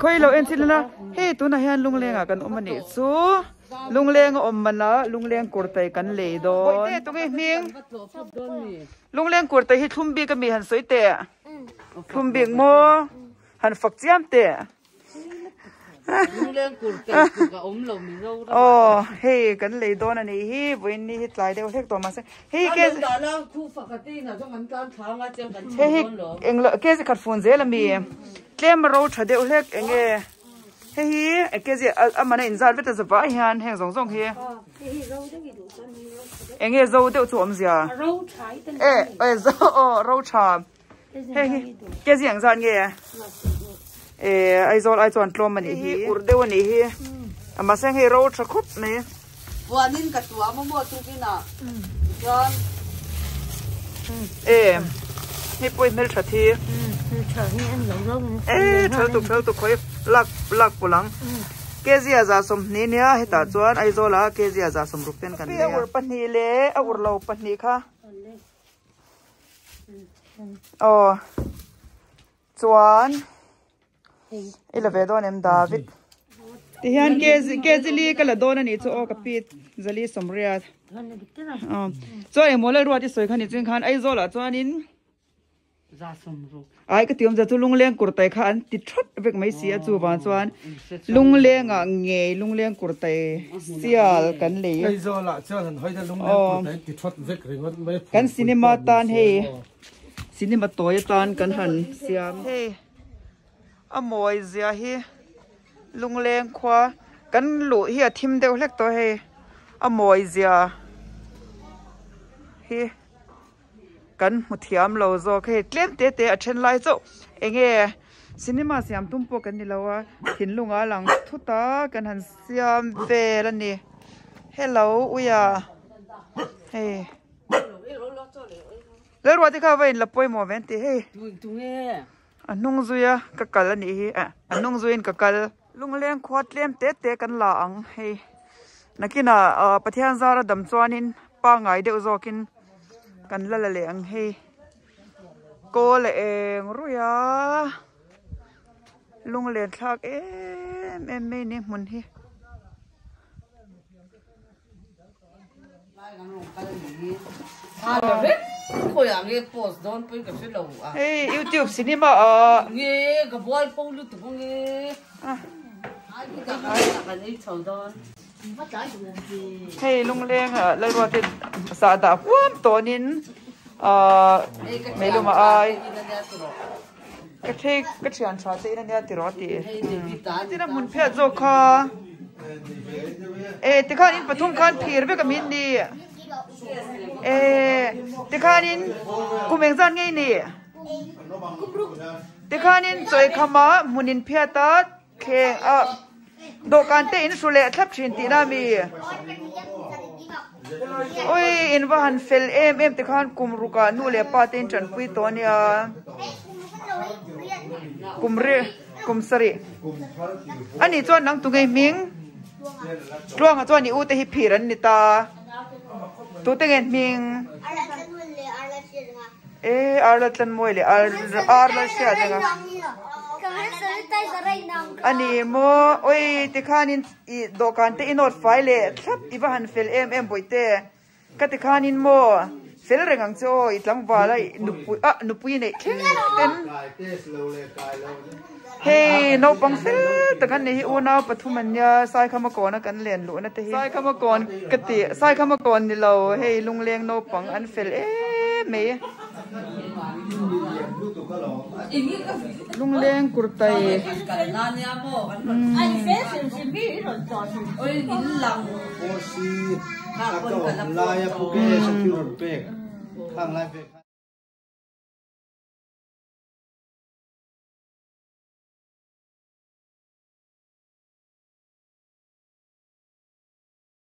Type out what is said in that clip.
Khawi lo en chilh ila hei tunah hian lungleng ah kan awm a nih chu lungleng a awm man a lungleng kurtai kan lei dawn bawihte tunge hming lungleng kurtai hi thlum bik ami han sawi teh thlum bik maw han fak chiam teh. Aw hei kan lei dawn a nih hi vawiin ni hi tlai deuh hlek tawh mahse hei ke hei hi englo kg khat fun zel ami tlem a ro tha deuh hlek enge hei hi kg a man a inzat vek ta zavah hian heng zawng zawng hi enge zo deuh chu awmzia e e zo aw ro tha. Hei hi kg ang zat nge eh Aizawl ai chuan tlawm a nih hi ur deuh a nih hi a mahse hei ro tha khawp mai. Puanin ka tuam a maw tukinah chuan. E hei pawh hi hmeltha thi. Hmeltha hi an lo ro e thal tuk thal tuk khawi lak lak pawlh ang kg a za 20 nia hetah chuan Aizawl ah kg a za 60 ten kan lei a. A ur pahnih leh a ur lo pahnih kha. Aw chuan i la ve dawn em David tihian kg li ka la dawn a nih chu aw ka pi zali sawmriat aw chuan engmaw lalruat i sawi kha ni chuan khan Aizawl ah chuanin Ai ka ti awm zia chu lungleng kurtai kha an ti thawt vek mai si a chuvang chuan lungleng ah ngei lungleng kurtai sial kan lei. Aizawl ah chuan han hawi ta lungleng kurtai an ti thawt vek ringawt mai a Kan cinema tan hei cinema tawi atan kan han siam. Hei a mawi zia hi lungleng khua kan luh hi a thim deuh hlek tawh hei a mawi zia hi. Kan hmu thiam lo zawk hei tlem te te a then lai chauh enge cinema siam tum pawh kan ni lo a thinlung a lang thut a kan han siam vel a ni hello uia hei Lalruati kha va in la pawimawh ve an ti hei a hnung zui a ka kal a nih hi a hnung zuiin ka kal lungleng khua tlem te te kan la ang hei nakinah ah Pathian zara dam chuanin pangngai deuh zawkin kan la la leh ang hei kawl a eng ruih a lunglen thlak em em mai a ni hmun hi. Hei youtube cinema ah hei lungleng ah lalruat te sah dah huam tawnin ah meilum ah ai ka thei ka thian tha te in ania tiraw a ti tin a hmun phiat zawk kha e tikhan in pathum khan phir vek a min ni e tikhanin kum engzat nge i nih tikhanin chawikham ah hmun in phiat a thleng a dawhkan te in hru leh thlap thin tihna a mi ui in va han fel em em tikhan kum ruk ah nu leh pa te in tanpui tawh a nia kum ri kum sarih a nih chuan nang tunge hming tluanga chuan i u te hi phir an ni ta tute nge hming E Arla Tlanmawi leh Arla hriat ang a. A ni maw? Oi tikhanin i dawhkan te i nawt fai leh thlap i va han fel em em bawihte. Ka tikhanin maw fel reng ang che aw i tlangval a nupui ah nupui neih thleng ten. Hei naupang fel tak an nih hi unau pathum an nia Saikhama kawn a kan len luhna te hi Saikhama kawn ka ti Saikhama kawn ni lo hei lungleng naupang an fel em mai lungleng kurtai umm.